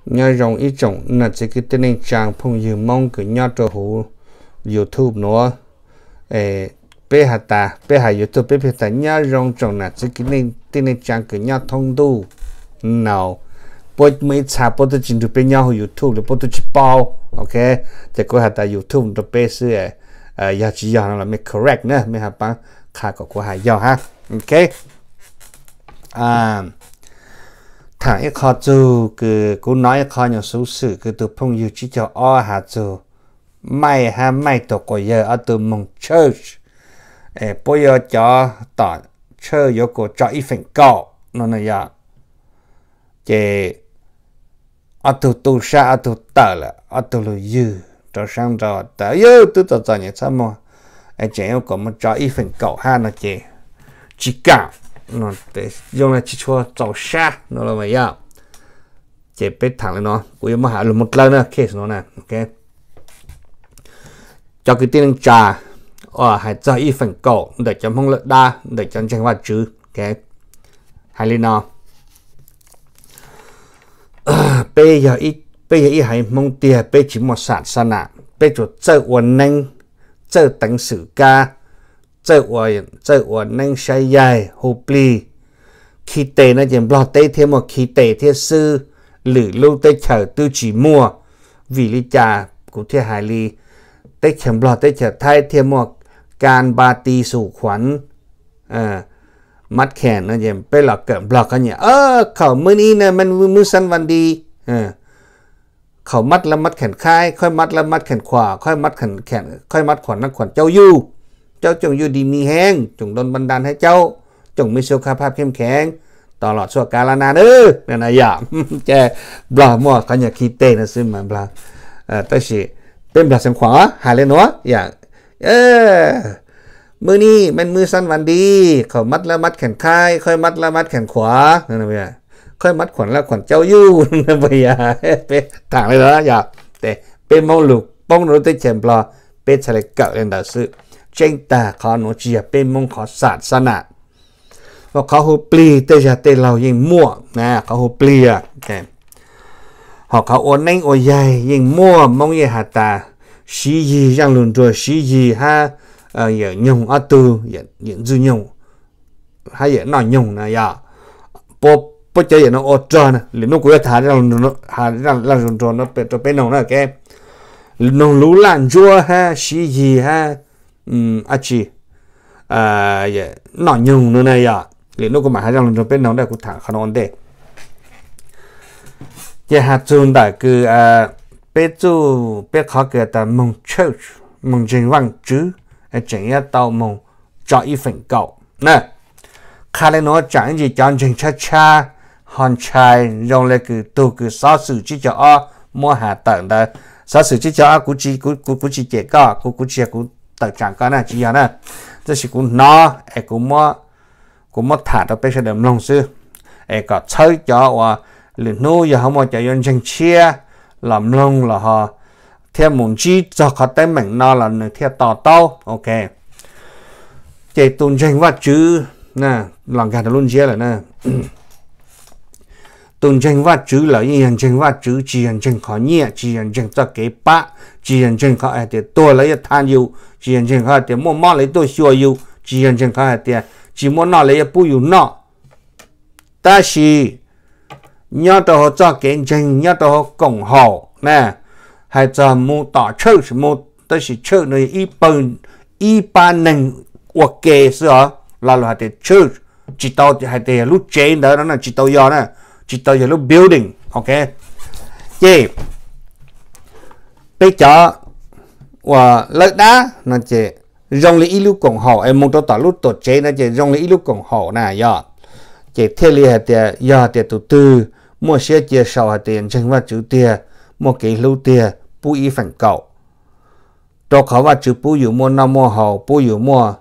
Nyob zoo ib tsoom nam txiv kwv tij neej tsaa phooj ywg Moob kws nyob rua huv YouTube nuav. Peb has tas, peb has YouTube peb pheej tas nyob zoo tsoom nam txiv kwv tij neej tsaa kws nyob thoob ntuj no. Puab muaj ib txha puab tub tsi nrug peb nyob huv YouTube le puab tub tsi paub, ok. Ces kuv has tas YouTube rua peb xwb, yog tsi yog no los mej correct na, mej has paab qha kom kuv has yog hab, ok. Thaam ib qho txug kws kuv nov ib qho nyuas xuv xwm kws tug phooj ywg tsib caug ob has txug Maij hab Maij tug quas yawg ob tug moog church, puab yuav cov tom church yuav kuas tso ib feem kaum no na yog. Ces ob tug tu sab ob tug tawm lawm, ob tug lug ywg rau saab nrau tas yawg tub txom txom nyem txhob muag, tseem yuav kuas moog tso ib feem kaum hab no ces tsi kaam, zoo le tsi tshua txaus sab no los yog. Ces peb thaam le no kuv yuav muab has lug moog dlawb na case no na. Cov kwv tij neej tsaa, hais txog ib feem kaum ntawm cov Hmoob lawv dab ntawm cov ntseeg Vajtswv, hais li no. Peb yog ib haiv Hmoob tiag peb tsi muaj xam xab nam, peb tsuas txawj ua neeb, txawj teev xwm kab, txawj ua neeb saib yaig hu plig. Khi tes no ces Nplog teb thiaj muaj khi tes thiab xwb, lwm lub teb chaws twb tsi muaj. Vim li cas kuv thiaj hais li, teb chaws Nplog teb chaws Thaib thiaj muaj ka npa ti xu khuam, mab kheem no es peb los kawm Nplog qhov nyuam, khaum mub nib na, mub xab va nti, khaum mab la mab kheem khaib, khaib mab la mab kheem khuam, khaib mab khuam na khuam caub yuj, caub coom yuj di mi heev, coom doon npa nta hab caub, coom mi xu kha phaj kheem kheev, tos los txhua kav la na na yom. Ces Nplog muaj qhov nyuam khi tes no xwb mas Nplog, tab sis peb Nplog xeev Khuam hais li nuav yom. Mub nib mab mub xab va nti, khaum mab la mab kheem khaib, khaib mab la mab kheem khuam, khaib mab khuam la khuam caub yuj, peb thaam li no yom. Peb Moob lug poob rua lub teb chaws Nplog, peb txhaj le kawm le ntawd xwb. Tseeb tag qhov nuav tsi yog peb Moob qhov xam xab nam. Qhov hu plig tej zag tej laug yeej muaj, qhov hu plig, ho qhov ua neeb ua yaig yeej muaj. Moob yeej has tas Siv Yig, Zaaj Lug Nruag Siv Yig hab Yawm Nyoog ob tug, Yawm Ntxwg Nyoog hab Yawm Noj Nyoog na yom. Puab cov yawm no ua rog na, lwm nub kuv yuav tham Zaaj Lug Nruag rua peb noog na. Noog Luv Laj Ntsuab hab Siv Yig hab dab tsi, Noj Nyoog no na yom. Lwm nub kuv mam has Zaaj Lug Nruag peb noog, kuv tham qhov no ua ntej. Ces has txug ntawm kws peb txuj, peb qhov kws tas moog church, moog ntseeg Vaajtswv, tseem yuav tau moog tso ib feem kaum na. Qha le nuav tsaam ib ntsis cov ntseeg tshab tshab ho ntshai zoo le kws tug kws xov xwm tsib caug ob muab has tawm ntawd. Xov xwm tsib caug ob kuv tsi cem koj, kuv kuv tsi yog kuv tawm tsaam koj na, tsi yog na. Tab sis kuv hnov es kuv muab tham rau peb sawv daws mloog xwb, es kom txhawb cov uas lwm hnub yog ho muaj cov yuav ntseeg tshiab los mloog los ho thiab mus ntsib txog qhov teeb meem no los nws thiaj to taub, ok. Ces tus ntseeg Vajtswv, los nkag rau lub ntsiab lawm na. Tus ntseeg Vajtswv lawm yeej yog ntseeg Vajtswv, tsis yog ntseeg qhov nyiaj, tsis yog ntseeg txoj kev pab, tsis yog ntseeg qhov hais tias tuag lawv yuav tha yus, tsis yog ntseeg qhov hais tias muaj mob lawv tuaj xyuas yus, tsis yog ntseeg qhov hais tias tsis muaj noj lawv yuav pub yus noj. Tab sis nyob rau hauv txoj kev ntseeg, nyob rau hauv koom haum na, hais txog mus tom church mus, tab sis church no yog ib pab neeg ua ke xwb os. Lo lus hais tias church tsis tau hais tias yog lub tsev ntawd no na, tsis tau yog na, tsis tau yog lub building, ok. Ces peb cov uas lawb dab no ces zoo li ib lub koom haum es mus rau tom lub tuam tsev no ces zoo li ib lub koom haum na yog. Ces thiaj li hais tias yog tias tus twg muaj siab cia sau hais tias ntseeg Vajtswv tiag, muaj kev hlub tiag, pub ib feem kaum. Rau qhov Vajtswv pub yus muaj noj muaj haus, pub yus muaj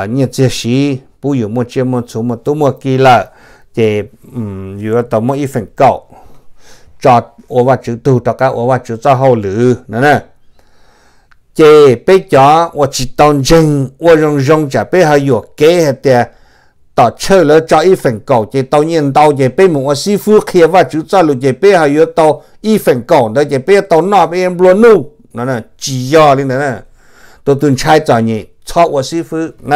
nyiaj txiag siv, pub yus muaj tsiaj muaj txhu, muaj tub muaj ki lawm, ces yus yuav tau muab ib feem kaum tso ua Vajtswv tug, rov qab ua Vajtswv txoj hauj lwm no na. Ces peb cov uas tsis tau ntseeg ua zoo zoo tsam peb ho yuam kev hais tias tom church lawv tso ib feem kaum ces tau nyiaj ntau ces peb mus ua xib fwb qhia Vajtswv txoj lus ces peb ho yuav tau ib feem kaum ntawd ces peb yuav tau noj peb yuav nplua nuj no. Tsis yog li ntawd. Tus twg ntshai txom nyem txhob ua xib fwb.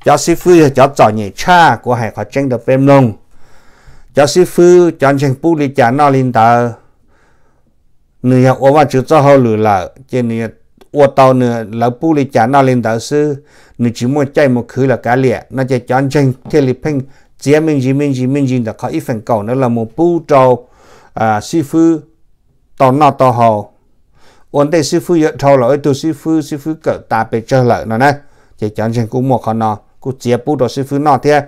Cov xib fwb yog cov txom nyem tshaj, kuv hais qhov tseeb rau peb mloog. Cov xib fwb cov ntseeg pub li cas noj li ntawd. Nws yog ua Vajtswv txoj hauj lwm lawm ces nws ua tau nws lawv pub li cas noj li ntawd xwb, nws tsis muaj caij mus khwv los kav liam no ces cov ntseeg thiaj li pheej txiav me ntsis me ntsis me ntsis ntawm qhov ib feem kaum ntawd los mus pub rau xib fwb tau noj tau haus. Ua ntej xib fwb yuav dhau los ib tug xib fwb, xib fwb kawm tas pes tsawg lawm no na, ces cov ntseeg kuj muaj qhov no kuj txiav pub rau xib fwb noj thiab.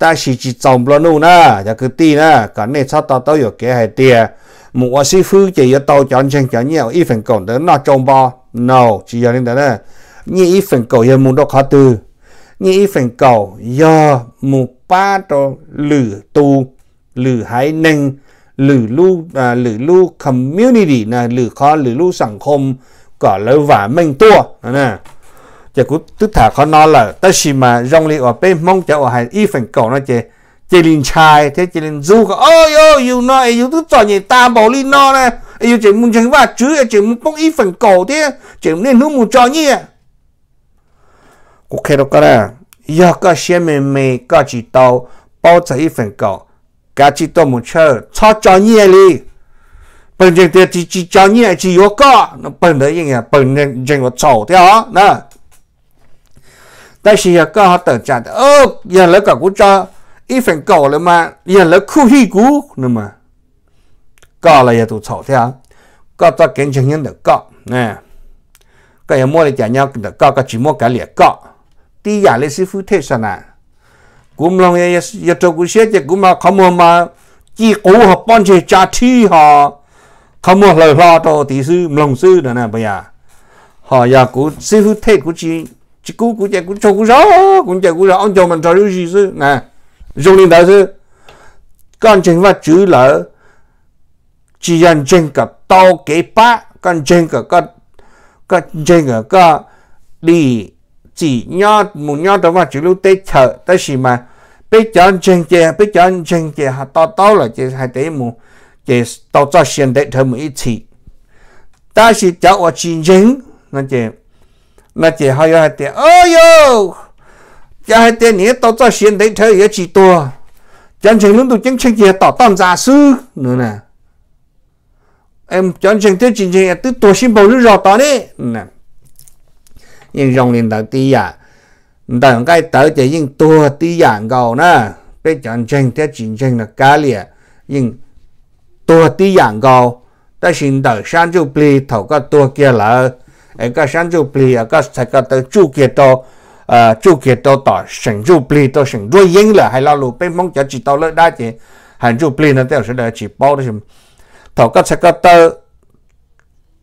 Tab sis tsis txaus nplua nuj na, cov kwv tij na, kom nej txhob to taub yuam kev hais tias mus ua xib fwb ces yuav tau cov ntseeg cov nyiaj ib feem kaum ntawd noj tsau npo. No, tsis yog li ntawd na. Nyiaj ib feem kaum yog mus rau qhov twg? Nyiaj ib feem kaum yog mus pab rau lwm tus, lwm haiv neeg, lwm lub, lwm lub community na, lwm qhov lwm lub xam khom kom lawv vam meej tuaj. Ces kuv twb tham qhov no lawm tab sis mas zoo li uas peb Hmoob cov uas hais ib feem kaum no ces cia li ntshai thiab cia li ntxub ko, o, yus no es yus twb txom nyem tas npaum li no na, es yus tseem mus ntseeg Vajtswv es tseem mus poob ib feem kaum thiab tseem niaj hnub mus tso nyiaj. Kuv qhia rau koj na, yog koj siab me me koj tsis tau paub txog ib feem kaum, kav tsij tuaj mus church, txhob tso nyiaj li. Pawg ntseeg tias tsis tso nyiaj tsis yuav koj no, pawg ntawd yeej yog pawg ntseeg uas txhaum thiab os na. Tab sis yog koj ho tawm tsam tias, yog lawv kom kuv tso ib feem kaum lawm mas yog lawv khuj hij kuv no, koj los yog tus txhaum thiab. Koj txoj kev ntseeg nyob ntawm koj, koj yuav muab li cas nyob ntawm koj, koj tsis muab kav liam koj. Tib yam li xib fwb Thej Xa Nas, kuv mloog, yog rau kuv siab ces kuv mas qhov muag mas ci quv ho pob ntseg tsa thib ho qhov muag hlaws hlo rau tid xwb, mloog xwb no. Ho yog kuv xib fwb Thej kuv tsis kub kuv ces kuv tsaug kuv zog, kuv ncaws kuv zog, aub ncaug mas nrog lub zis xwb na. Zoo li ntawd xwb. Koj ntseeg Vajtswv lawm, tsis yog ntseeg kom tau kev pab, koj ntseeg kom, koj ntseeg kom koj dim txim mus nyob rau Vajtswv lub teb chaws. Tab sis mas peb cov ntseeg ces, peb cov ntseeg ces to taub lawm ces hais tias mus ces tau txoj sia ntev dhawv mus ib txhis. Tab sis cov uas tsis ntseeg no ces ho yuav hais tias, o yau, cov hais tias nws yuav tau txoj sia ntev dhawv yuav tsis tuag, cov ntseeg lub ntuj ceeb tsheej ces yog tom toj ntxas xwb no. Cov ntseeg thiab tsis ntseeg twb tuag sib npaug lub zog tod ne. Yeej zoo li ntawd tib yam. Ntawm nqaij tawv ces yeej tuag tib yam nkaus na. Peb cov ntseeg thiab tsis ntseeg no kav liam, yeej tuag tib yam nkaus. Tab sis ntawm sab ntsuj plig thaum koj tuag kiag lawm, es koj sab ntsuj plig, koj txhais ko taw tsuj kiag rau, tsuj kiag rau tom seem ntsuj plig, rau seem nruab yeeb lawm. Hais lo lus peb Hmoob cov tsis tau lawb dab ces hais ntsuj plig no tej zaum sawv daws tsis paub, tab sis thaum koj txhais ko taw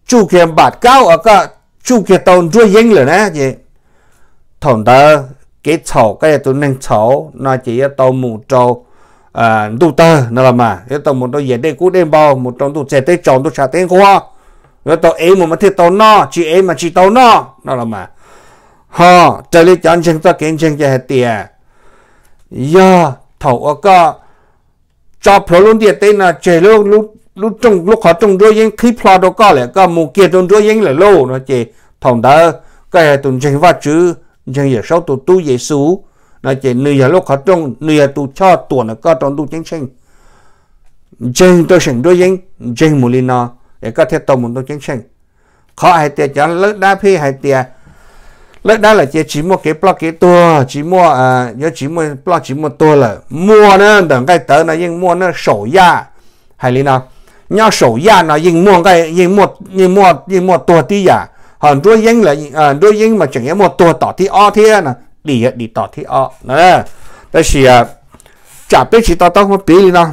tsuj kiag npam kaub uas koj tsuj kiag tau nruab yeeb lawm na ces thaum ntawd kev txhaum, koj yog tus neeg txhaum no ces yuav tau mus rau ntuj tawg no los mas, yuav tau mus rau yam dej kub dej npau, mus rau ntuj txiag teb tsaus ntuj tshav teb nquag, yuav tau ev mus mas thiaj tau noj, tsis ev mas tsis tau noj no los mas. Ho raws li cov ntseeg txoj kev ntseeg ces hais tias yog thaum uas koj tso plhuav lub ntiaj teb no tseg, lub rooj, lub qhov rooj nruab yeeb qhib plho rau koj lawm, koj mus kiag rau nruab yeeb lawm lauj no ces thaum ntawd koj yog tus ntseeg Vajtswv, ntseeg Yawm Saub tus tub Yexus no ces nws yog lub qhov rooj, nws yog tus choj tuam ntawm koj rau ntuj ceeb tsheej. Ntseeg rau seem nruab yeeb, ntseeg mus li no es koj thiaj tau mus ntuj ceeb tsheej. Qhov hais tias cov lawb dab pheej hais tias lawb dab lawm ces tsis muaj kev ploj kev tuag, tsis muaj, yuav tsis muaj ploj tsis muaj tuag lawm, muaj na, ntawm nqaij tawv no yeej muaj na, saum yaj hais li no, nyob saum yaj no yeej muaj, yeej muaj tuag tib yam, ho nruab yeeb, nruab yeeb mas tseem yuav muaj tuag tom thib ob thiab no, dim yuav dim tom thib ob no. Tab sis tsam peb tsis to taub, muab piv li no,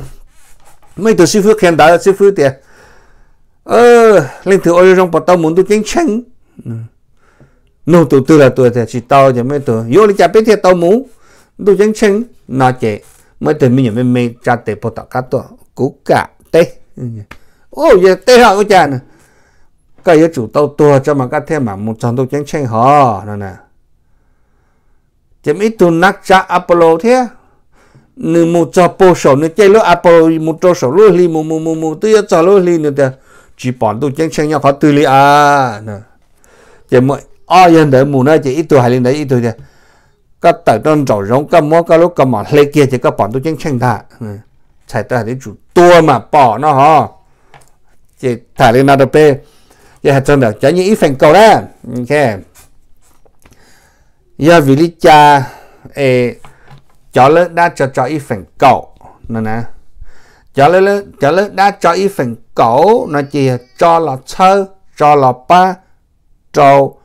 muaj ib tug xib fwb qhia ntawv, xib fwb tias leej twg ua zoo zoo puas tau mus ntuj ceeb tsheej? Nug tus twg los tus tias tsis tau, ces muaj ib tug, yuav ua li cas peb thiaj tau mus ntuj ceeb tsheej no ces muaj ib tug me nyuam me me tsa tes puag tom qab tuaj, kuv kam teb. Ua yog teb ho ua cas? Koj yuav tsum tau tuag tso mas koj thiaj mam mus txog ntuj ceeb tsheej hov no na. Ces muaj ib tug nab tsa Apollo thiab, nws mus txog puag saum, nws caij lub Apollo mus rau saum lub hli, mus mus mus mus twb yuav txog lub hli, nws tias, Tsis pom ntuj ceeb tsheej nyob qhov twg li a. Ces muaj ob yawg ntawd mus na, ces ib tug hais li ntawd, ib tug tias, Koj tawm rau nraum zoov, koj muab koj lub kaus mom hle kiag ces koj pom ntuj ceeb tsheej ntag. Txhais tau hais tias tsum tua mam pom no ho. Ces tham li no rau peb, ces hais txog ntawm cov nyiaj ib feem kaum na, yog vim li cas es cov lawv dab tso tso ib feem kaum no na? Cov lawv dab tso ib feem kaum no ces yog tso los txhawb, tso los pab rau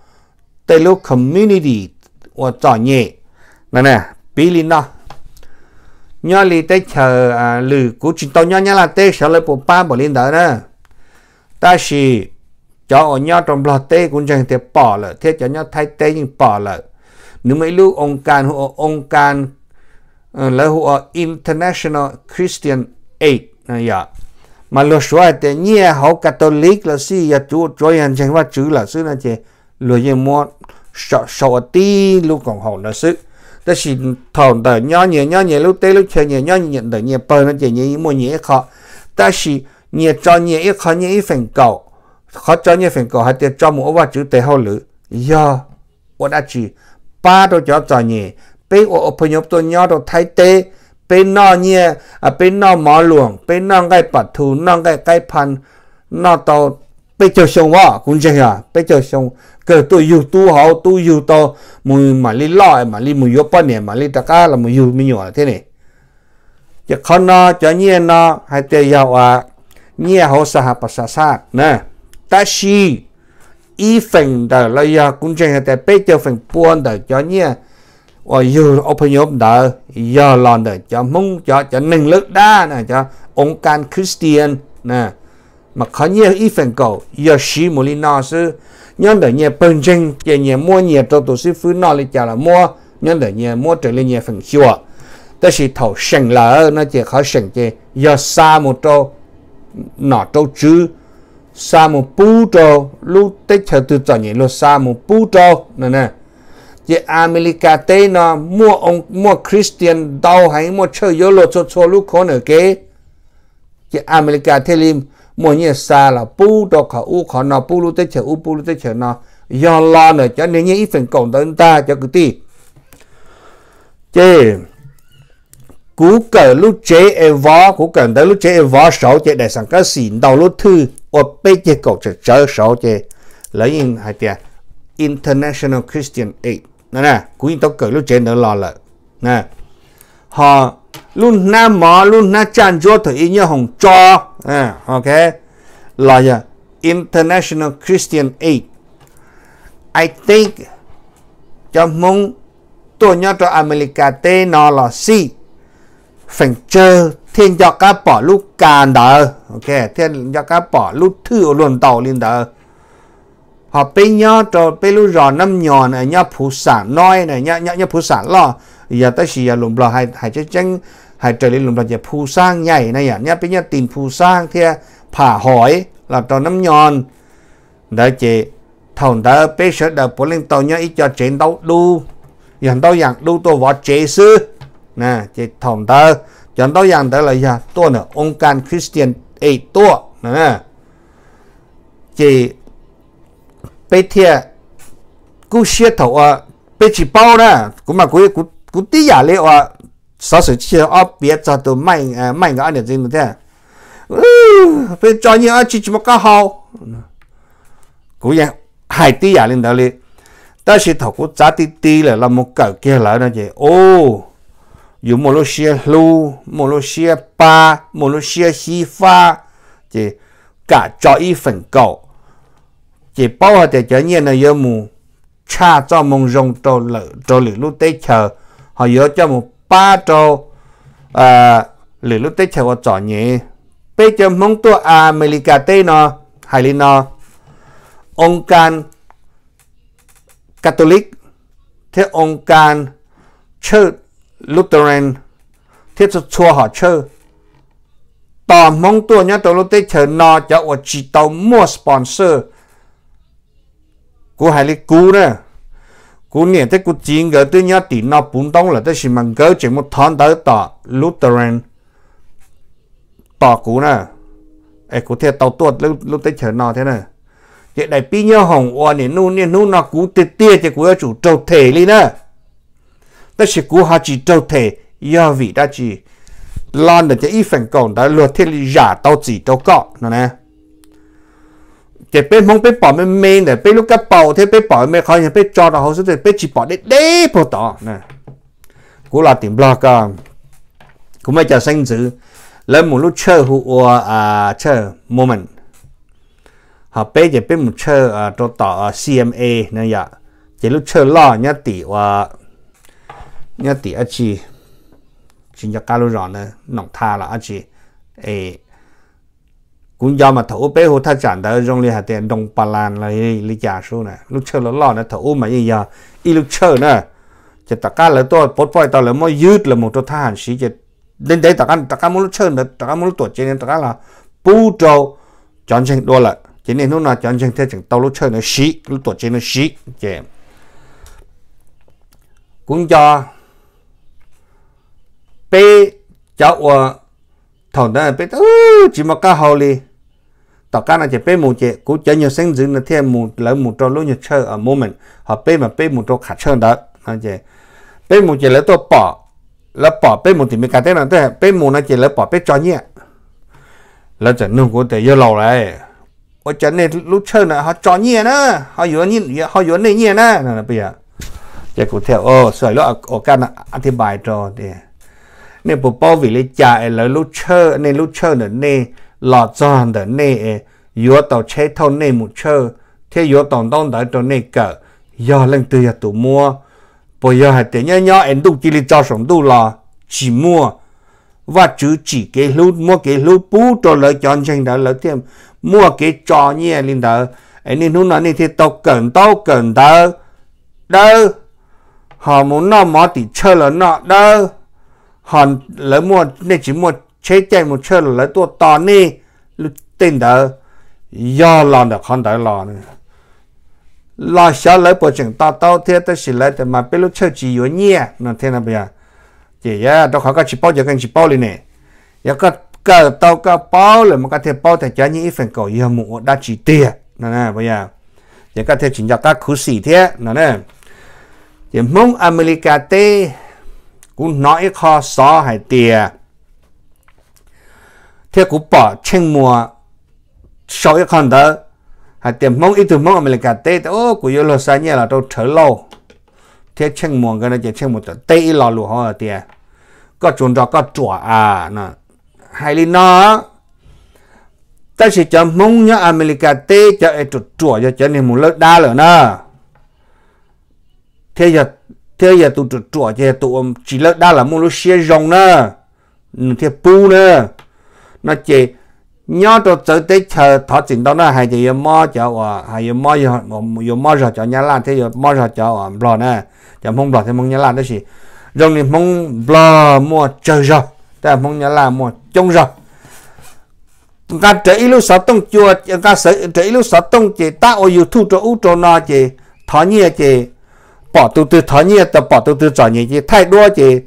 tej lub community uas txom nyem no. Piv li no, nyob li teb chaws lwm, kuv tsis tau nyob Nyab Laj teb saib lawv puas pab npaum li ntawd na, tab sis cov uas nyob rau Nplog teb kuv ntseeg tias pom lawm thiab cov nyob Thaib teb yeej pom lawm. Nws muaj ib lub oo kas hu ua oo kas, lawv hu ua International Christian Aid, mas luag suav hais tias nyiaj hauv Catholic los xij, yog tsuav tsuav yog ntseeg Vajtswv lawm xwb no ces luag yeej muab sau ua tib lub koom haum ntawd xwb. Tab sis thaum ntawm nyob nyias nyob nyias lub teb lub chaw, nyias nyob ntawm nyias pawg no ces nyias yeej muaj nyias ib qho, tab sis nyias tso nyias ib qho nyiaj ib feem kaum. Qhov tso nyiaj feem kaum hais tias tso mus ua Vajtswv tes hauj lwm, yog ua dab tsi? Pab rau cov txom nyem. Peb ua ua phooj ywg tuaj nyob rau Thaib teb, peb noj nyiaj, peb noj mov luam, peb noj nqaij pas thu, noj nqaij qaib pha, noj tau peb caug xyoo os, kuv ntseeg os, peb caug xyoo, kawg tuaj yug tub hauv tub yug tau, mus mam li loj mam li mus yuav poj niam mam li rov qab los mus yug me nyuam thiab ne. Ces qhov no cov nyiaj no hais tias yog uas nyiaj hauv xa ha pas xa xaj na, tab sis ib feem ntawm los yog kuv ntseeg hais tias peb caug feem pua ntawm cov nyiaj uas yug ua phooj ywg ntawd yog los ntawm cov Hmoob, cov cov neeg lawv dab na, cov oo kas Christian na. Mas qhov nyiaj ib feem kaum yog siv mus li no xwb. Nyob ntawm nyias pawg ntseeg ces nyias muab nyias rau tus xib fwb noj li cas los muab, nyob ntawm nyias muab raws li nyias feem xyuam. Tab sis thaum seem lawm no ces qhov seem ces yog xa mus rau nom rau tswv, xa mus pub rau lub teb chaws twg txom nyem luag xa mus pub rau no. Ces Amelikas teb no muaj Christian ntau heev, muaj tshawj yuav luag txhua txhua lub corner kev. Ces Amelikas thiaj li muaj nyiaj xa los pub rau qhov ub qhov no, pub lub teb chaws ub pub lub teb chaws no, yog los ntawm cov niag nyiaj ib feem kaum ntawd ntag cov kwv tij. Ces kuv kawm lub tsev es vov, kuv kawm ntawv lub tsev es vov saud ces daim xam kab xim ntaus lub thwj ua peb ceg kaum tsawm tsawv saud ces lawv yeej hais tias International Christian Aid. Kuv yeej tau kawm lub tsev ntawd los lawm. Ho lub hnab mov lub hnab tsaj ntsuab thaum ub nyob hoom tso los yog International Christian Aid. I think cov Hmoob tuaj nyob rau Amelikas teb no los xij, feem tsawg thiaj nco qab pom lub kas ntawd, thiaj nco qab pom lub thwj ua luag ntaus li ntawd. Ho peb nyob rau peb lub zos Nab Nyos, nyob Phuv Xam Noib, nyob Phuv Xam Loj, yog tab sis yog lus Nplog hais tseeb tseeb, hais raws li lus Nplog ces Phu Xaab Nyaim na, yog nyob peb nyob tim Phu Xaab thiab Pham Hoi los rau Nab Nyos ntawd ces thaum ntawd peb sawv daws puav leej tau nyob ib co tsev ntaub dub, yog ntaub yas dub tuaj vov tsev xwb. Ces thaum ntawd cov ntaub yas ntawd los yog tuaj ntawm oo kas Christian Aid tuaj. Ces peb thiaj kub siab thaum uas peb tsis paub na, kuv mas kuv tib yam li uas xov xwm tsib caug ob piav txog tus Maij nkawd ob niam txiv ntawd thiab, peb tso nyiaj dab tsi tsis muaj qab hau. Kuv yeej hais tib yam li ntawd li, tab sis thaum kuv txav ti ti lawm los mus kawm kiag lawv no ces, u, yus muaj lub siab hlub, muaj lub siab pab, muaj lub siab xyiv fab, ces kam tso ib feem kaum. Ces paub hais tias cov nyiaj no yuav mus tshaj txoj moo zoo rau lwm lub teb chaws, ho yuav coj mus pab rau lwm lub teb chaws uas txom nyem. Peb cov Hmoob tuaj Amelikas teb no hais li no, oo kas Catholic thiab oo kas tshawj Lutheran thiab txhua txhua hom tshawj, tos Hmoob tuaj nyob rau lub teb chaws no cov uas tsis tau muaj sponsor. Kuv hais li kuv na, Kuv niam thiab kuv txiv nkawd twb nyob tim no puv ntoob lawm, tab sis mas nkawd tseem mus thov ntawv tom Lutheran tos kuv na, es kuv thiaj tau tuaj lub teb chaws no thiab na. Ces daim pib nyoob hoom uas niaj hnub niaj hnub no kuv tiag tiag ces kuv yuav tsum raug them li na, tab sis kuv ho tsis raug them, yog vim dab tsi? Los ntawm cov ib feem kaum ntawd luag thiaj li zam tau txim rau koj no na. Ces peb Hmoob peb pom me me ntawm peb lub kab paus thiab peb pom me qhov yog peb tso rau hauv xwb, peb tsis pom deb deb puag tod. Kuv los tim Nplog ko, kuv muaj cov xeeb ntxwv, lawv mus lub church hu ua church Mormon, ho peb ces peb mus church rau tom C M A no yom. Ces lub church loj nyob tim ua, nyob tim dab tsi, tsis nco qab lub zos na, Noom Tha los dab tsi. Kuv nco mas thaum ub peb hu thaj tsam ntawd zoo li hais tias Nroo Pa Las los li cas sub na, lub church loj loj na, thaum ub mas yeej yog ib lub church na. Ces tom qab lawv tuaj pov poj tau lawv muab ywg los mus rau thab ham siv, ces ntev ntev tom qab rov qab muab lub church ntawd rov qab muab lub tuam tsev rov qab los pub rau cov ntseeg dua lawm. Ces niaj hnub no cov ntseeg thiaj tseem tau lub church ntawd siv, lub tuam tsev ntawd siv. Ces kuv nco peb cov uas thaum ntawd peb tsis muaj qab hau li. Tom qab no ces peb mus ces kuv cov nyuag xeeb ntxwv no thiaj mus, lawv mus rau lub nyuag church Mormon, ho peb mas peb mus rau qhov church ntawd. Peb mus ces lawv tuaj pom, lawv pom peb mus tim Meskas teb no, peb mus no ces lawv pom peb tso nyiaj. Lawv txawm nug kuv tias, yawg laus, ua cas nej lub church na ho tso nyiaj na, ho yuav nej nyiaj na? Ces kuv thiaj xav lub ua kaj no thib pais rau tias, nej puas paub vim li cas es lawv lub church, nej lub church ntawm nej los txog ntawm nej es yuav tau tsheb thauj nej mus church thiab yuav tau ntaub ntawv rau nej kawm, yog leej twg yog tus muab? Puas yog hais tias nyob nyob es ntuj cia li tso saum ntuj los? Tsis muaj. Vajtswv tsim kev hlub, muab kev hlub pub rau lawv cov ntseeg ntawd, lawv thiaj muaj kev tso nyiaj li ntawd. Es niaj hnub no nej thiaj tau kawm ntaub kawm ntawv dawb, ho mus noj mov tim church los noj dawb, ho lawv muaj, nej tsis muaj tsheb caij mus church los lawv tuaj tos nej. Tej ntawd yog los ntawm qhov ntawd los, los xyov lawv puas tseem to taub thiab, tab sis lawv tias mas peb lub church tsis yuav nyiaj no thiab no. Ces yog rau qhov koj tsis paub ces koj tsis paub li ne. Yog koj kawm tau koj paub lawm mas koj thiaj paub tias cov nyiaj ib feem kaum yog mus ua dab tsi tiag no. Ces koj thiaj tsis nco qab khuv xim thiab no. Ces Hmoob Amelikas teb, kuv hnov ib qho xov hais tias, thiab kuv pom Tsheej Muas sau ib qho ntawd hais tias Hmoob, ib tug Hmoob Amelikas teb tias, kuv yuav luag xa nyiaj los rau Rhawv Lauj thiab Tsheej Muas nkawd no. Ces Tsheej Muas teb ib lo lus hauv hais tias, koj tsuas nrog koj ruam a, hais li no. Tab sis cov Hmoob nyob Amelikas teb cov es ruam ruam yog cov niag mus lawb dab lawm na. Thiab yog tus ruam ruam ces yog tus uas tsis lawb dab los muaj lub siab zoo na, nws thiaj pub na. No ces nyob rau txawv teb chaws thov txim ntau na, hais tias yuav mob cov uas, yuav mob zog cov Nyab Laj thiab yuav mob zog cov uas Nplog na, cov Hmoob Nplog thiab Hmoob Nyab Laj, tab sis zoo li Hmoob Nplog muaj tsawg zog, tab Hmoob Nyab Laj muaj coob zog. Nqa rawv ib lub xov tooj cua, nqa rawv ib lub xov tooj ces tab ua YouTube rau ub rau no ces thov nyiaj ces pom tus twg thov nyiaj tau, pom tus twg txom nyem ces thaij duab ces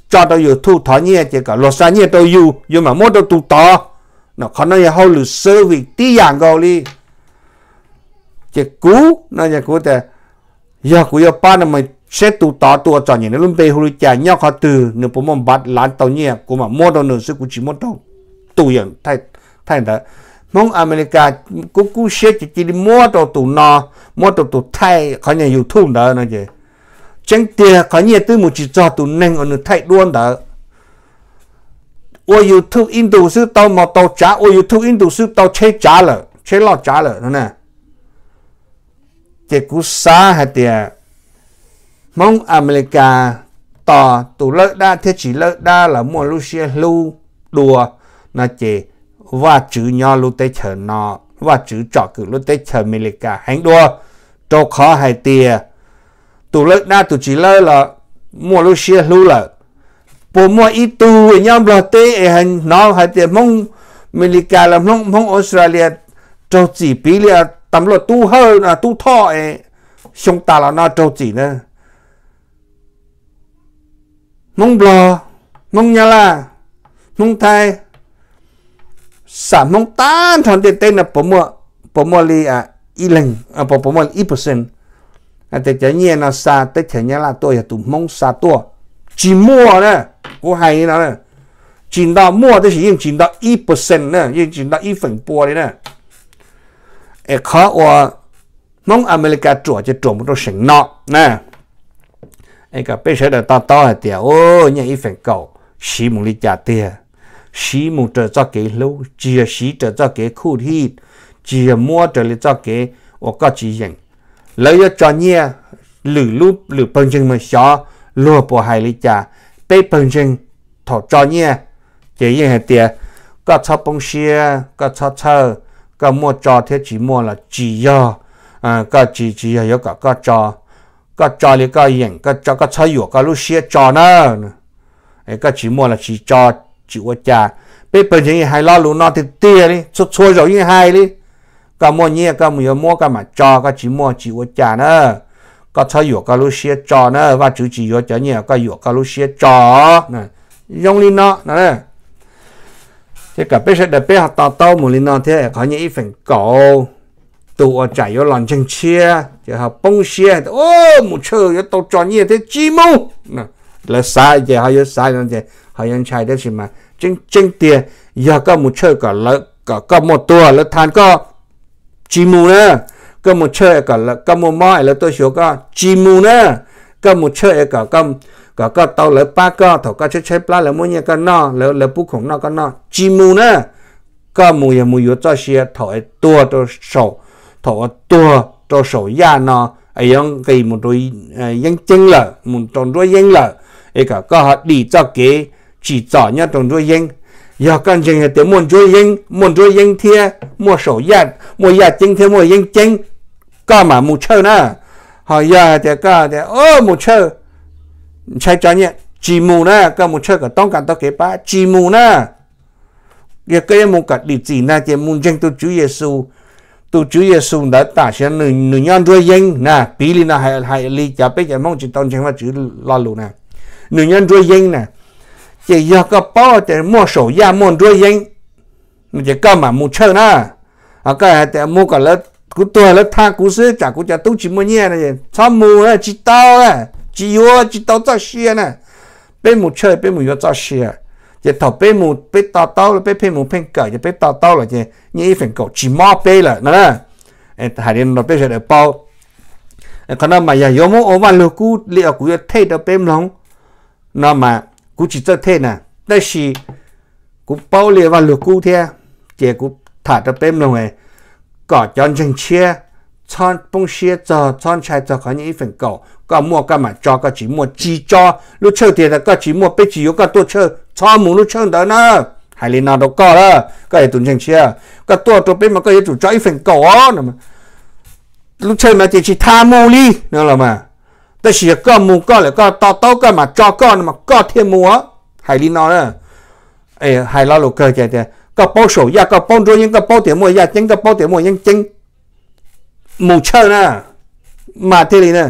tso rau YouTube thov nyiaj ces kom luag xa nyiaj rau yus, yus mam muab rau tus tod. No qhov no yog hauj lwm service tib yam nkaus li. Ces kuv no kuv tias yog kuv yuav pab no mas seb tus tod tus uas txom nyem nws lub npe hu li cas, nyob qhov twg, nws puas muaj npav lav tau nyiaj, kuv mam muab rau nws xwb, kuv tsis muab rau tus yawm thaij ntawd. Hmoob Amelikas kub kub siab ces cia li muab rau tus no, muab rau tus thaij qhov nyuag YouTube ntawd no ces tseeb tiag qhov nyiaj twb mus tsis txog tus neeg uas nws thaij duab ntawd. Ua YouTube ib ntus xwb tau mos tau tsav, ua YouTube ib ntus xwb tau tsheb tsav lawm, tsheb loj tsav lawm no na. Ces kuv xav hais tias Hmoob Amelikas tos tus lawb dab thiab tsis lawb dab los muaj lub siab hlub dua no ces Vajtswv nyob lub teb chaws no, Vajtswv tsom kwm lub teb chaws Amelikas heev dua, rau qhov hais tias tus lawb dab tus tsis lawb los muaj lub siab hlub lawm. Puas muaj ib tug nyob Nplog teb es hnov hais tias Hmoob Amelikas los Hmoob Australia raug txim piv li tas luaj tub hawj tub thoj es xyoo tas los no raug txim na? Hmoob Nplog, Hmoob Nyab Laj, Hmoob Thaib, xam Hmoob tag nrho ntiaj teb no puas muaj li ib leeg, puas muaj ib percent hais tias cov nyiaj no xa teb chaws Nyab Laj tuaj yog tus Hmoob xa tuaj? Tsis muaj na. Kuv hais li no, tsis nto muaj tab sis yeej tsis nto ib percent na, yeej tsis nto ib feem pua li na. Es qhov uas Hmoob Amelikas ruam ces ruam mus rau seem no na. Es kom peb sawv daws to taub hais tias, u, nyiaj ib feem kaum siv mus li cas tiag? Siv mus raws txoj kev hlub, tsis yog siv raws txoj kev khuj hij, tsis yog muab raws li txoj kev uas koj tsis yeem. Lawv yuav tso nyiaj, lwm lub lwm pawg ntseeg mas xyov luag puas hais li cas. Peb pawg ntseeg thaum tso nyiaj ces yeej hais tias koj txhob poob siab, koj txhob txhawj, koj muaj tso thiab tsis muaj los tsis yog, koj tsis tsis yog yuav kom koj tso, koj tso li koj yeem, koj txhob yuam koj lub siab tso na. Koj tsis muaj los tsis tso, tsis ua cas. Peb pawg ntseeg yeej hais lo lus no tiag tiag li, txhua txhua zaus yeej hais li. Koj muaj nyiaj koj mus yuav muab koj mam tso, koj tsis muaj tsis ua cas na. Koj txhob yuam koj lub siab tso na, Vajtswv tsis yuav cov nyiaj koj yuam koj lub siab tso. Zoo li no no. Ces kom peb sawv daws peb ho to taub mus li no thiab, qhov nyiaj ib feem kaum, tus uas tsam yuav los ntseeg tshiab ces ho poob siab tias, u, mus tshawj yuav tau tso nyiaj thiab tsis mus. Lawv xav ces ho yuav xav li no ces ho yuav ntshai, tab sis mas tseeb tseeb tiag, yog koj mus tshawj kom koj muaj tuag lawv tha koj, tsis mus na. Koj mus tshawj kom koj muaj mob es lawv tuaj xyuas koj, tsis mus na. Koj mus tshawj kom koj tau lawv pab koj thaum koj tshaib tshaib plab, lawv muab nyiaj koj noj, lawv pub khoom noj koj noj, tsis mus na. Koj mus yog mus yuav txoj sia thaum es tuag rau saum, thaum uas tuag rau saum yaj no es yuav nqis mus rau yeeb ceeb lawm, mus rau nruab yeeb lawm, es kom koj ho dim txoj kev tsim txom nyob rau nruab yeeb. Yog koj ntseeg hais tias muaj nruab yeeb, muaj nruab yeeb thiab muaj saum yaj, muaj yaj ceeb thiab muaj yeeb ceeb, koj mam mus tshawj na. Ho yog hais tias koj tias mus tshawj ntshai tso nyiaj, tsis mus na. Koj mus tshawj kom toob kas taug kev pab, tsis mus na. Yog koj yuav mus kom dim txim ntag ces mus ntseeg tus Tswv Yexus. Tus Tswv Yexus ntawd tam sim no nws nyob nruab yeeb na, piv li no, hais li cov peb cov Hmoob tsis tau ntseeg Vajtswv lo lus na, nws nyob nruab yeeb na. Ces yog koj paub tias muaj saum yaj muaj nruab yeeb, ces koj mam mus tshawj na. Ho koj hais tias mus kom kuv tuag lawv tha kuv xwb, tsam kuv cov tub tsis muaj nyiaj no, txhob mus na, tsis tau na, tsis yuav, tsis tau txoj sia na. Peb mus tshawj peb mus yuav txoj sia. Ces thaum peb mus peb to taub lawm, peb pheej mus pheej kawm ces peb to taub lawm ces nyiaj ib feem kaum tsis mob peb lawm no na. Hais li no rau peb sawv daws paub. Qhov no mas yog yuav muab ua Vaj Lug Kub li uas kuv yuav thej rau peb mloog no mas kuv tsis txawj thej na, tab sis kuv paub li Vaj Lug Kub thiab, ces kuv tham rau peb mloog kom cov ntseeg tshiab txhob poob siab txog, txhob ntshai txog qhov nyiaj ib feem kaum. Koj muaj koj mam tso, koj tsis muaj tsis tso. Lub tshawj tias koj tsis muaj peb tsis yuav koj tuaj tshawj, txhob mus lub tshawj ntawd na. Hais li no rau koj lawm, koj yog tus ntseeg tshiab, koj tuaj rau peb mas koj yuav tsum tso ib feem kaum os. Lub tshawj no ces tsis tha mus li no los mas. Tab sis yog koj mus koj lawm, koj to taub koj mam tso koj no mas koj thiaj mus os. Hais li no na. Hais lo lus kawg ces tias koj paub saum yaj, koj paub nruab yeeb, koj paub tias muaj yaj ceeb, koj paub tias muaj yeeb ceeb, mus tshawj na, mas thiaj li na.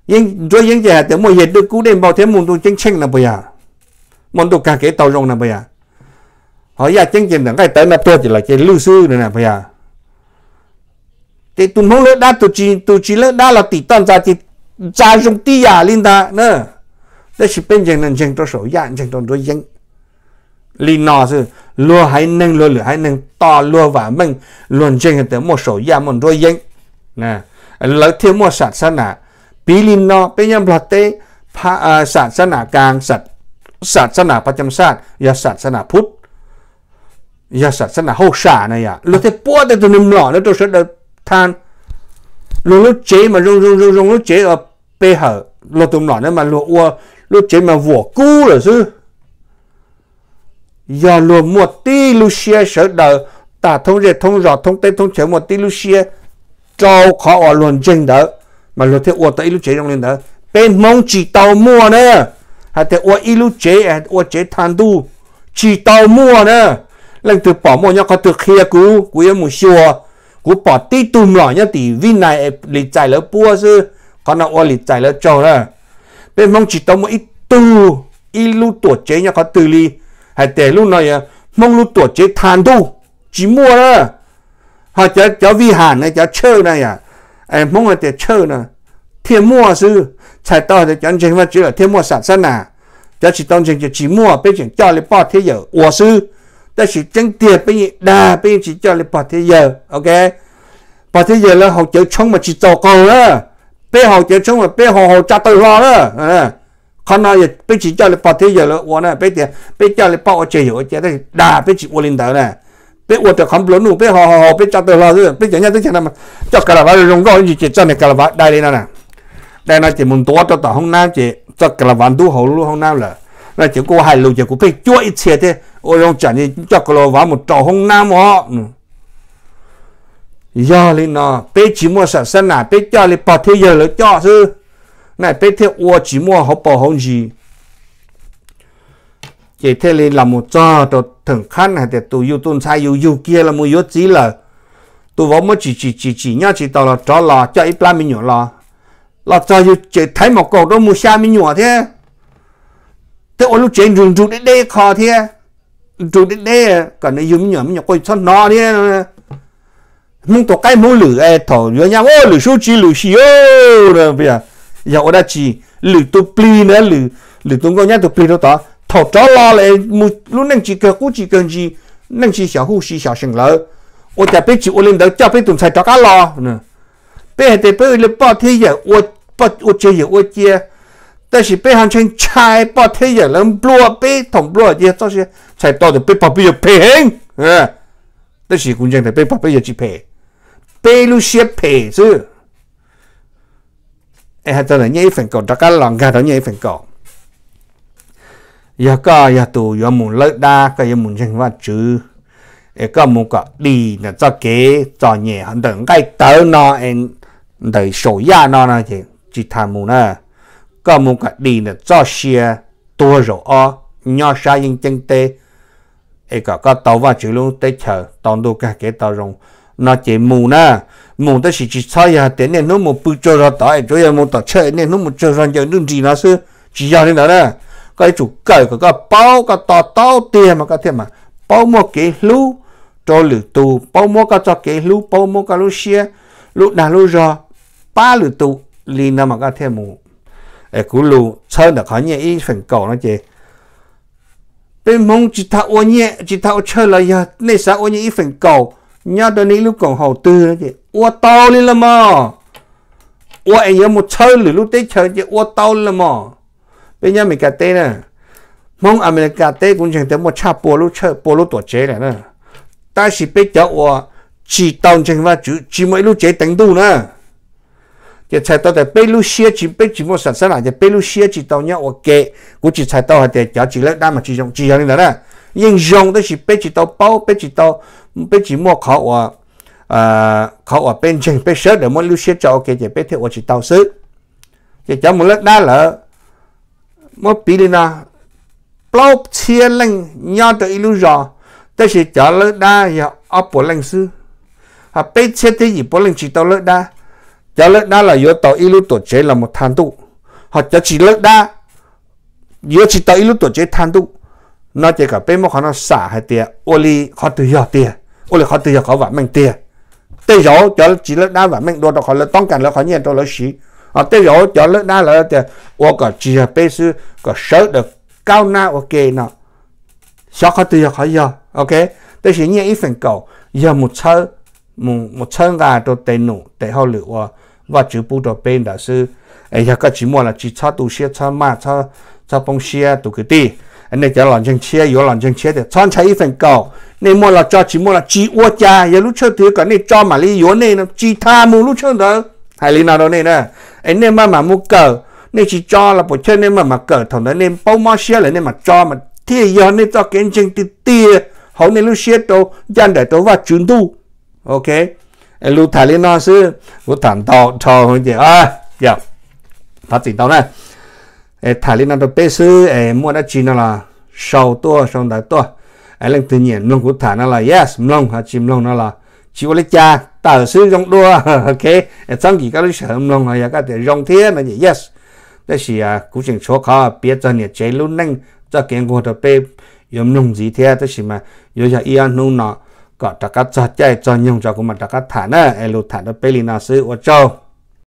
Nruab yeeb ces hais tias muaj yawg dwj kub dej npau thiab muaj ntuj ceeb tsheej no puas yog? Muaj ntuj kag kev tau zoo no puas yog? Ho yaj ceeb ces ntawm nqaij tawv no tuag ces los ces lwj xwb no puas yog? Ces tus Hmoob lawv dab, tus tsis lawv dab los tim toj ntxas ces ntxas zoo tib yam li ntag na. Tab sis peb ntseeg no ntseeg rau saum yaj, ntseeg rau nruab yeeb li no xwb. Luag haiv neeg, luag lwm haiv neeg tos luag vam meej, luag ntseeg tias muaj saum yaj muaj nruab yeeb. Lawv thiaj muaj sam xab nam. Piv li no peb nyob Nplog teb, sam xab nam kas, sam xab nam pa cam saj yog sam xab nam phub, yog sam xab nam hauj sam na yom, luag thiaj puab tej tug neeg mlom no rau sawv daws tha. Luag lub tsev mas zoo zoo zoo zoo, lub tsev pe hawm, luag tus mlom no mas luag ua lub tsev mas vuam kub lawm xwb. Yog luag muaj tib lub siab, sawv daws tag thoob zej thoob zos thoob teb thoob chaw muaj tib lub siab rau qhov uas luag ntseeg ntawd, mas luag thiaj ua tau ib lub tsev zoo li ntawd. Peb Hmoob tsis tau muaj na, hais tias ua ib lub tsev, ua tsev tha ntuj, tsis tau muaj na. Leej twg pom muaj nyob qhov twg qhia kuv, kuv yuav mus xyuas. Kuv pom tib tug mlom nyob tim Vib Nais, lim txais lawv puab xwb, qhov no ua lim txais lawv tsaug na. Peb Hmoob tsis tau muaj ib tug ib lub tuam tsev nyob qhov twg li hais tias lub no yog Hmoob lub tuam tsev tha ntuj, tsis muaj na. Ho cov, cov vij ham na, cov church na yom, Hmoob hais tias church na, thiaj muaj xwb. Txhais tau hais tias cov ntseeg Vajtswv lawm thiaj muaj xam xab nas, cov tsis tau ntseeg ces tsis muaj, peb tseem coj li poj thiab yawm ua xwb. Tab sis tseeb tiag peb yeej dag, peb yeej tsis coj li pog thiab yawg, ok. Pog thiab yawg lawv haus cawv tshoob mas tsis txaus qaug na, peb haus cawv tshoob mas peb haus haus tsa taw hlo na. Qhov no yog peb tsis coj li pog thiab yawg lawv ua na, peb tias peb coj li poj ua tseg yawm ua cia, tab sis dag peb tsis ua li ntawd na. Peb ua raws qhov nplua nuj, peb haus haus haus peb tsa taw hlo xwb. Peb cov nyob teb chaws no mas coj kas las vav zoo zoo nkauj ib ntsis ces txoj niag kas las vav dai li no na. Dai no ces mus ntuav rau tom hoob nab ces txoj kas las vav ntub hauv lub hoob nab lawm. No ces kuv hais lus ces kuv pheej cuab ib txhia thiab, ua zoo tsam coj kas las vav mus rau hoob nab os. Yog li no, peb tsis muaj xam xab nas, peb coj li pog thiab yawg lawv coj xwb, na peb thiaj ua tsis muaj hauv paus hauv ntsis. Ces thiaj li los mus txog rau theem qhab hais tias tus yug tus ntxhais yus yug kiag los mus yuav txiv lawm, tus vauv muab tsim tsim tsim tsim nyob tsis tau los rov los coj ib plab me nyuam los, los txog yus tseem thaiv mom kaum rau mus xya me nyuam thiab, thiab ua lub tsev nrug nrug deb deb qho thiab, nrug deb deb kom nws yug me nyuam, me nyuam quaj txhob hnov thiab. Hmoob tus qaib Hmoob lwm thaum yuav nyab lwm sub tsis lwm sim, yog ua dab tsi, lwm tus plig na, lwm tus nkauj nyab tus plig rau tod, thaum rov los lawm mus lub neej tsis kawg qub tsis kawg ntsis, neej tsis xyov huj tsis xyov seem lawm. Ua cas peb tsis ua li ntawd coj peb tus ntxhais rov qab los? Peb hais tias peb ua li poj thiab yawm ua tseg yawm ua cia, tab sis peb ho ntshai ntshai poj thiab yawm lawv nplua peb, thaum nplua ces yog txoj sia txhais tau tias peb pog peb yawg phem heev. Tab sis kuv ntseeg tias peb pog peb yawg tsis phem, peb lub siab phem xwb. Es hais txog ntawm Nyiaj Ib Feem Kaum, rov qab los nkag rau Nyiaj Ib Feem Kaum. Yog koj yog tus yuav mus lawb dab, koj yuav mus ntseeg Vajtswv, es koj mus kom dim ntawm txoj kev txom nyem ntawm nqaij tawv no, ntawm saum yaj no no ces tsis tas mus na. Koj mus kom dim ntawm txoj sia tuag zaum ob nyob sab yeeb ceeb teb, es kom koj tau Vajtswv lub teb chaws, tau ntuj kag kev tau zoo, no ces mus na. Mus tab sis tsis txhob yog tias niaj hnub mus pw tsaug zog tod es tsuas yog mus tom church niaj hnub mus tsaug zog ncaws nruj nris no xwb, tsis yog li ntawd na. Koj yuav tsum kawm kom koj paub, koj to taub tiag mas koj thiaj mas paub muaj kev hlub rau lwm tus, paub muab koj txoj kev hlub, paub muab koj lub siab, lub dag lub zog pab lwm tus li no mas koj thiaj mus. Es kuv lus txhawb ntawm qhov Nyiaj Ib Feem Kaum no ces peb Hmoob tsis tas ua nyiaj tsis tas ua church los yog nej xav ua Nyiaj Ib Feem Kaum nyob rau nej ib lub koom haum twg no ces ua tau li los mog. Ua es yuav mus txhawb lwm lub teb chaws ces ua tau li los mog. Peb nyob Amelikas teb na, Hmoob Amelikas teb kuv ntseeg tias muaj tshaj pua lub church pua lub tuam tsev lawm na. Tab sis peb cov uas tsis tau ntseeg Vajtswv tsis muaj ib lub tsev teev ntuj na. Ces txhais tau tias peb lub siab tsis, peb tsis muaj xam xab nam ces peb lub siab tsis tau nyob ua ke. Kuv tsis txhais tau hais tias cov tsis lawb dab mas tsis zoo, tsis yog li ntawd na. Yeej zoo tab sis peb tsis tau paub, peb tsis tau, peb tsis muaj qhov uas, qhov uas peb ntseeg peb sawv daws muab lub siab tso ua ke ces peb thiaj ua tsis tau xwb. Ces cov mus lawb dab lawm muab piv li no, plaub txhiab leej nyob rau ib lub zos, tab sis cov lawb dab yog ob puas leej xwb, ho peb txhiab thiab yim puas leej tsis tau lawb dab. Cov lawb dab los yuav tau ib lub tuam tsev los mus thaj ntuj, ho cov tsis lawb dab yuav tsis tau ib lub tuam tsev thaj ntuj. No ces kom peb muab qhov no xam hais tias ua li qhov twg yog tiag, ua li qhov twg yog qhov vam meej tiag. Tej zaum cov tsis lawb dab vam meej dua rau qhov lawv toob kas lawv qhov nyiaj rau lawv siv, ho tej zaum cov lawb dab lawv tias ua kom tsis yog peb xwb, kom sawv daws kaub nab ua ke no. Xyov qhov twg yog qhov yog, ok. Tab sis Nyiaj Ib Feem Kaum yog mus txhawb, mus txhawb nqa rau tes num tes hauj lwm uas Vajtswv pub rau peb ntawd xwb. Es yog koj tsis muaj los tsis txhob tu siab txhob maj, txhob poob siab tus kwv tij. Nej cov los ntseeg tshiab yuav los ntseeg tshiab tias txhob ntshai Ib Feem Kaum. Nej muaj los tso, tsis muaj los tsis ua cas, yog lub tshawj twg kom nej tso mam li yuav nej no tsis tas mus lub tshawj ntawd. Hais li no rau nej na, es nej maj mam mus kawm, nej tsis tso los puas chawj, nej maj mam kawm, thaum ntawd nej paub mob siab lawm nej mam tso mas thiaj yog nej txoj kev ntseeg tiag tiag hauv nej lub siab rau ncaj nraim rau Vajtswv ntuj. Ok, lus tham li no xwb, kuv tham ntau dhau ces thov txim ntau na. Tham li no rau peb xwb, muaj dab tsi no los sau tuaj sau ntawv tuaj. Leej twg nyiam mloog kuv tham no los yes mloog, ho tsis mloog no los tsis ua li cas, tawm xwb zoo dua. Ok, txhob nkim koj lub sij hawm mloog, ho yog koj tias zoo thiab no ces yes. Tab sis kuv tseem tshuav qhov piav txog niam tsev lub neej txoj kev nquag rau peb yuav mloog ntxiv thiab, tab sis mas yuav yog ib ob hnub no kom rov qab txog caij txog nyoog tso kuv mam rov qab tham na. Es lus tham rau peb li no xwb, ua tsaug.